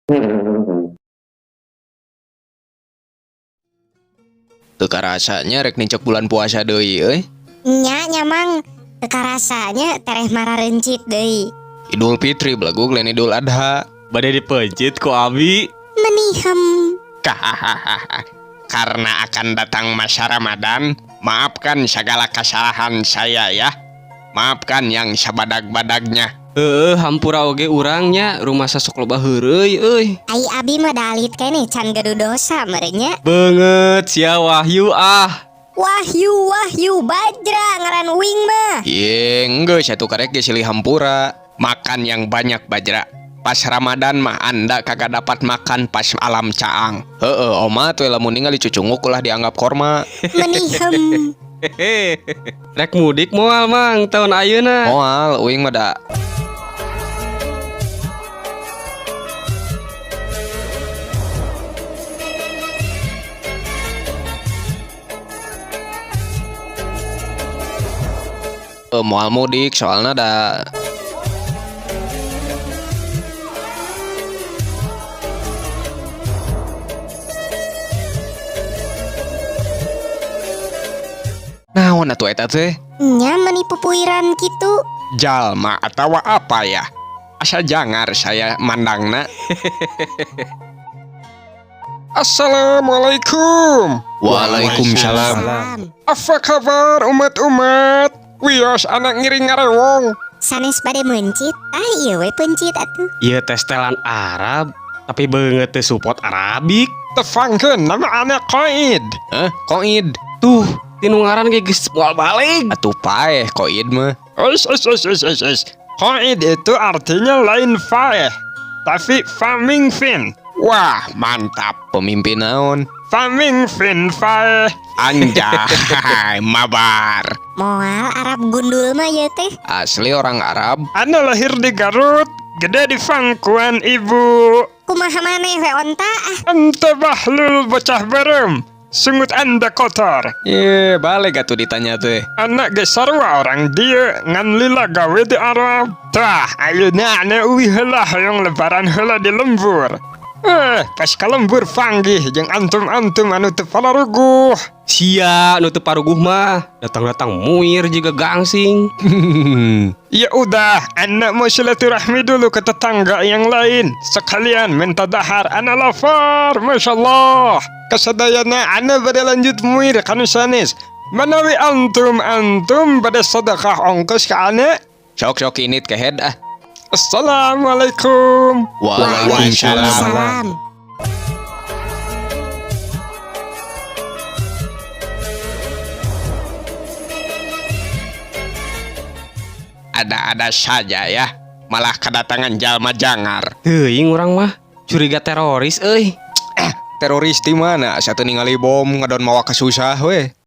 Teu karasa nya rek nincak bulan puasa deui euy. Nya nya, Mang, teu karasanya tereh mararencit deui. Idul Fitri belagug, lain Idul Adha. Bade dipeuncit ku abi. Meni hem. Kahahaha. Karena akan datang masa Ramadan, maafkan segala kesalahan saya ya. Maafkan yang sebadag-badagnya. Heeh, hampura oge urang nya, rumasa sok loba heureuy euy. Ai abi mah dalit keneh, can gaduh dosa meureun nya. Beungeut sia, Wahyu, ah. Wahyu, Wahyu Bajra ngaran uing mah. Ye, geus atuh, karek ge silih hampura. Makan yang banyak, Bajra. Pas Ramadan mah Anda kagak dapat makan pas alam caang. Heeh, oma tuh lamun ningali cucunguk ulah dianggap korma. Meni hem. Hehe. Rek mudik moal, Mang, tahun ayeuna? Moal, uing mah da. Eh, moal mudik soalnya da naon atuh eta teh? Nya, meni pupuiran kitu. Jalma atau apa ya? Asa jangar saya mandangna. Assalamualaikum. Waalaikumsalam. Salam. Apa kabar, umat-umat? Wios anak ngiring ngarewong. Sanes bade meuncit, ah ieu we peuncit atuh. Ieu teh setelan Arab, tapi beungeut teu support Arabik. Tepangkeun, nama anak Koid. Hah? Koid? Tuh, tinu ngaran ge geus moal balik. Atuh paeh koid mah. Ois, ois, ois, ois, ois, ois. Koid itu artinya lain faeh, tapi famingfin. Wah, mantap. Pemimpin naon? Famingfin faeh. Anjay, mabar. Moal Arab gundul mah ieu teh. Asli orang Arab. Ana lahir di Garut, gede di pangkuan ibu. Kumaha maneh we onta ah. Ente bahlul bocah berem. Sungut anda kotor. Ye, balik atuh ditanya teh. Anak ge sarua orang dieu, ngan lila gawe di Arab. Tah, ayeuna ana uih heula, hoyong lebaran heula di lembur. Eh, pas ka lembur panggih jeung antum-antum anu teu palaruguh. Sia nu teu paruguh mah, datang-datang muir jiga gangsing. Ya udah, anak mau silaturahmi dulu ke tetangga yang lain. Sekalian minta dahar, ana lapar, Masya Allah. Kasadayana ana bade lanjut muir kanu sanes. Manawi antum-antum bade sedekah ongkos ka ana. Sok sok ini kehed ah. Assalamualaikum. Waalaikumsalam. Waalaikumsalam. Ada-ada saja ya. Malah kedatangan jalma jangar. Teuing urang mah curiga teroris euy. Teroris di mana? Satu ningali bom ngadon mawa kesusah weh.